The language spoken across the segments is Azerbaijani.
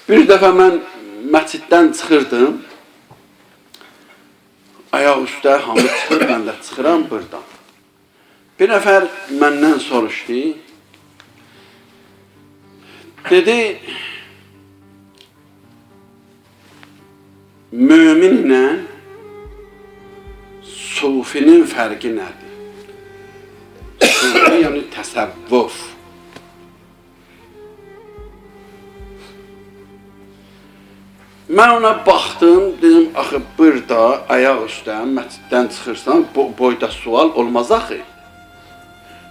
Bir dəfə mən məsciddən çıxırdım. Ayaq üstə hamı çıxır, mən də çıxıram burdan. Bir nəfər məndən soruşdu. Dedi, möminlə sufinin fərqi nədir? Sufi yəni təsəvvüf. Mən ona baxdım, dedim, axı burada ayaq üstə məsciddən çıxırsan, bu boyda sual olmaz axı.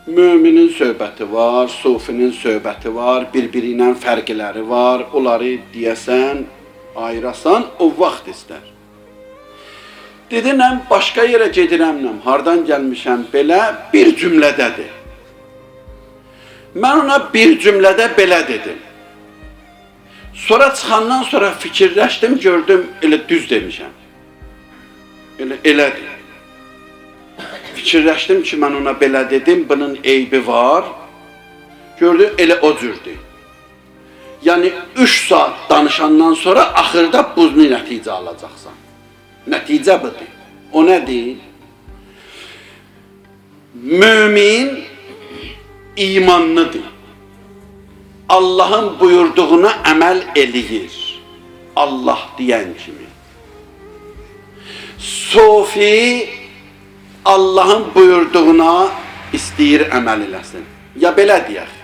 Möminin söhbəti var, sufinin söhbəti var, bir-biri ilə fərqləri var. Onları deyəsən, ayırasan, o vaxt istər. Dedi, mən başqa yerə gedirəm, nəm, hardan gəlmişəm belə bir cümlədədir. Mən ona bir cümlədə belə dedim. Sonra çıxandan sonra fikirləşdim, gördüm, elə düz demişəm. Elə elədir. Fikirləşdim ki, mən ona belə dedim, bunun eybi var. Gördüm, elə o cürdür. Yəni, 3 saat danışandan sonra axırda bunu nəticə alacaqsan. Nəticə budur. O nədir? Mömin imanlıdır. Allahın buyurduğuna əməl eləyir. Allah deyən kimi. Sofi Allahın buyurduğuna istəyir əməl eləsin. Ya belə deyək.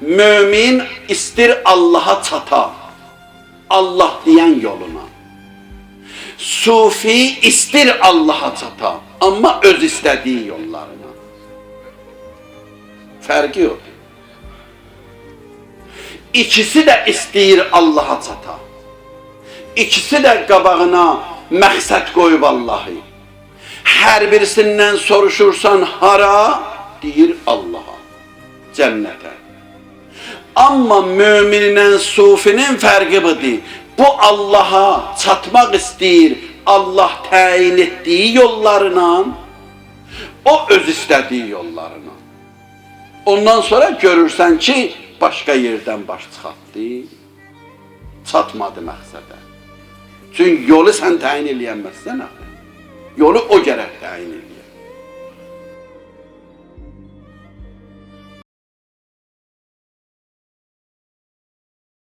Mömin istir Allaha çata. Allah deyən yoluna. Sufi istir Allaha çata, amma öz istədiyi yollarına. Fərqi yoxdur. İkisi də istəyir Allaha çata. İkisi də qabağına məqsəd qoyub Allahı. Hər birisindən soruşursan hara? Deyir Allaha, cənnətə. Amma möminlə sufinin fərqi budur. Bu Allaha çatmaq istəyir, Allah təyin etdiyi yollarla, o öz istədiyi yollarla. Ondan sonra görürsən ki, başqa yerdən baş çıxartdı, çatmadı məqsədə. Çünki yolu sən təyin eləyəməzsən axı. Yolu o gərək təyin eləyə.